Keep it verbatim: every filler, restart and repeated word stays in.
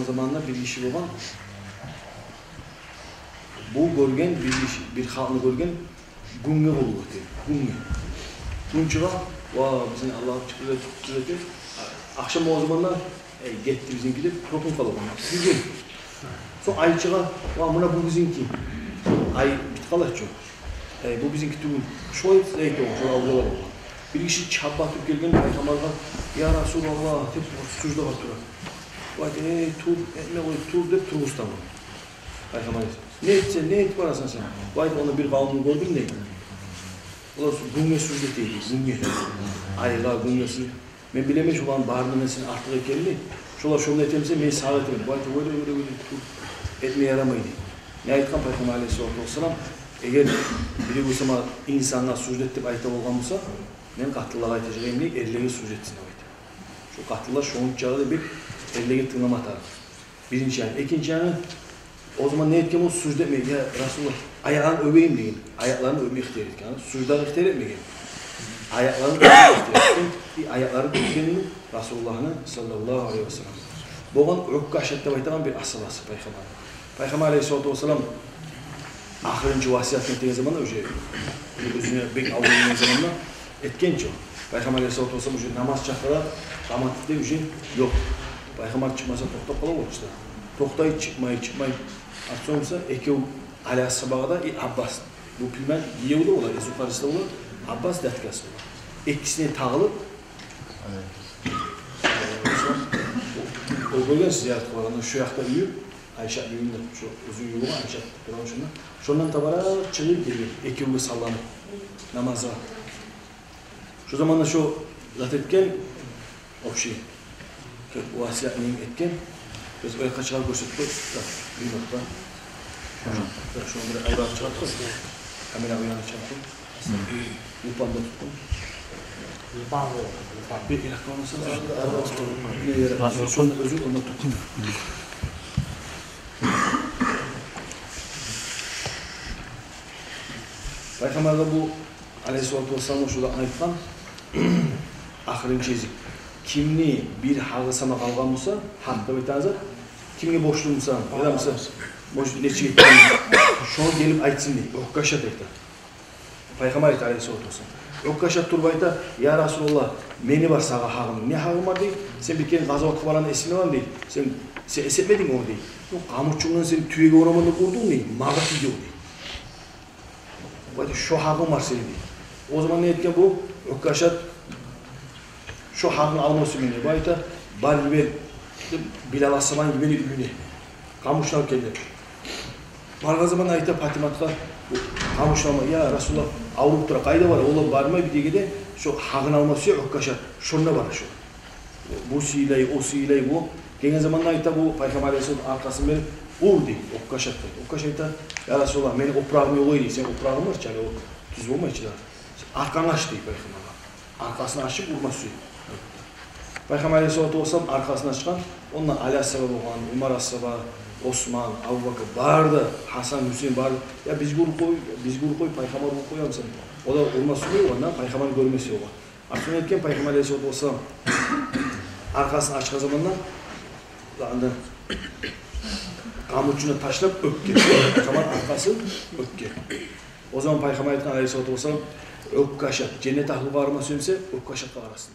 Заманда бир гиши болгъан. Бу гёрген, бир гиши, бир халкъны гёрген, гюнге къуллукъ эте. Гюнге. Гюн чыгъа, ва, бизин Аллагь чыкъды деп, чыкъды деп. Ахшам болгъан заманда, эй, гетди бизинки деп, токътап къала болгъан. Гюнге. Сонг ай чыгъа, ва, муна бу бизинки. Ай битип къала чы. Эй, бу бизинки тюгюл. Шолай эте болгъан, шолай авлалар болгъан. Бир гиши чабып атып гелген Пайхаммаргъа, я Расулаллагь, деп, суждагъа тура. Ва айта, эй, тур, этме къой, тур, деп тургъузгъан. Пайхаммар айта, не этесен, не этип барасан сен? Ва айта, онда бир къавумну гёрдюм, дейди. Олар су-, гюнге сужда эте эди, гюнге. Айгъа, гюнге сужда. Мен билемен шоланы барындан сен артыкъ экенни. Шолар шону этемсе, мен сагъа этемен. Ва айта, ойла, ойла, ойла, тур. Этме ярамай, дейди. Не айтгъан Пайхаммар алейгьиссалату вассалам, эгер бирев сама инсангъа сужда эт деп айта болгъан буса, мен къатынлагъа айтажакъ эдим, дейди, эрлеге сужда этсин деп айта. Шо къатынлар шончакъы да бек эрлеге тынглама тарыкъ. Биринчи яны. Экинчи яны, о заман не этген болса, сужда этмеге, я Расулуллагь, аякъларын оьбейим деген. Аякъларын оьбме ихтияр этген. Суждагъа ихтияр этмеген. Аякъларын оьбме ихтияр этген. И аякъларын оьпгенни Расулуллагьны, саллаллагьу алейгьи ва саллам. Болгъан Уккашат деп айтагъан бир асгьабасы Пайхаммар. Пайхаммар алейгьиссалату вассалам ахырынчы васиятын этеген заманда, уже оьзюне бек авур болгъан заманда, этген чи о. Пайхаммар алейгьиссалату вассалам уже намаз чакъыра, къамат деп уже ёкъ. Пайхаммар чыкъмаса токътап къала болчу да. Токътай, чыкъмай, чыкъмай. Артсонг буса экев, Али асгьабагъа да, и Аббас. Бу пилман гиев де бола, эсув къардашы да бола, Аббас дядькасы бола. Экисине тагъылып, о гёрген зиярат къылагъанда, шо якъда уьйю, Айшат уьюнде, шо оьзюню уьюнде, Айшат турагъан шонда. Шондан табара чыгъып гелген, экевге салланып намазгъа. Шо заманда шо зат этген, общий, васиятны этген. Биз о якъгъа чыгъарып гёрсетип къой. Да, бир минут да. Да, шону бир айбат чыгъарып къой. Камера о ягъына чыгъарып къой. Юлпан да тутгъун. Юлпан, юлпан. Бир иракъ болмаса, не ярар? Шону оьзю онда тутгъун. Пайхаммар да бу алейгьиссалату вассалам шулай айтгъан, ахырынчы гезик. Кимни бир гьакъы сама къалгъан буса, гьакъ деп айтагъан зат, кимге борчлу буса, яда буса, может, нечик этген, шону гелип айтсын дей, Уккашат айта. Пайхаммар айта алейгьиссалату вассалам. Уккашат туруп айта, я Расулуллагь, мени бар сагъа гьакъым. Не гьакъым бар дей, сен бир керен къазаватгъа барагъанда эсинге алам дей, сен, сен эс этмединг ону дей. О къамучунгдан сен тюеге ураман деп урдунг дей, магъа тийди о дей. Бу айта, шо гьакъынг бар сени дей. О заман не этген бу Уккашат, шо гьакъын алма сюймей дей. Бу айта, бар йибер деп, Билал асгьабаны йибер уьюне. Къамучну алып гел деп. Баргъан заман айта Патиматгъа, къамучну алма, я Расулуллагь, авруп тура, къайда бара? Олар бармай, бир дегенде шо гьакъын алма сюе Уккашат, шонда бара шо. Бу сыйлай, о сыйлай, бу. Гелген заманда айта бу Пайхаммар алейгьиссалам аркъасын берип, ур дей, Уккашат дей. Уккашат айта, я Расулуллагь, мени опурагъым ёкъ ой дей, сени опурагъынг бар чы, гьали о тюз болмай чы да. Аркъангны ач дей Пайхаммаргъа. Аркъасын ачып урма сюе. Пайхаммар алейгьиссалату вассалам аркъасын ачгъан, онда Али асгьаба болгъан, Умар асгьаба, Осман, Абубакр, бары да, Гьасан, Гьусейин бары да, я бизге уруп къой, бизге уруп къой, Пайхаммаргъа уруп къоямысан? Олар урма сюймей, онда Пайхаммарны гёрмесе болгъан. Артсына этген Пайхаммар алейгьиссалату вассалам аркъасын ачгъан заманда, анда къамучуну ташлап оьпген. Пайхаммар аркъасын оьпген. О заман Пайхаммар айтгъан алейгьиссалату вассалам, Уккашат, женнет агьлюге къарама сюйсе, Уккашатгъа къарасын.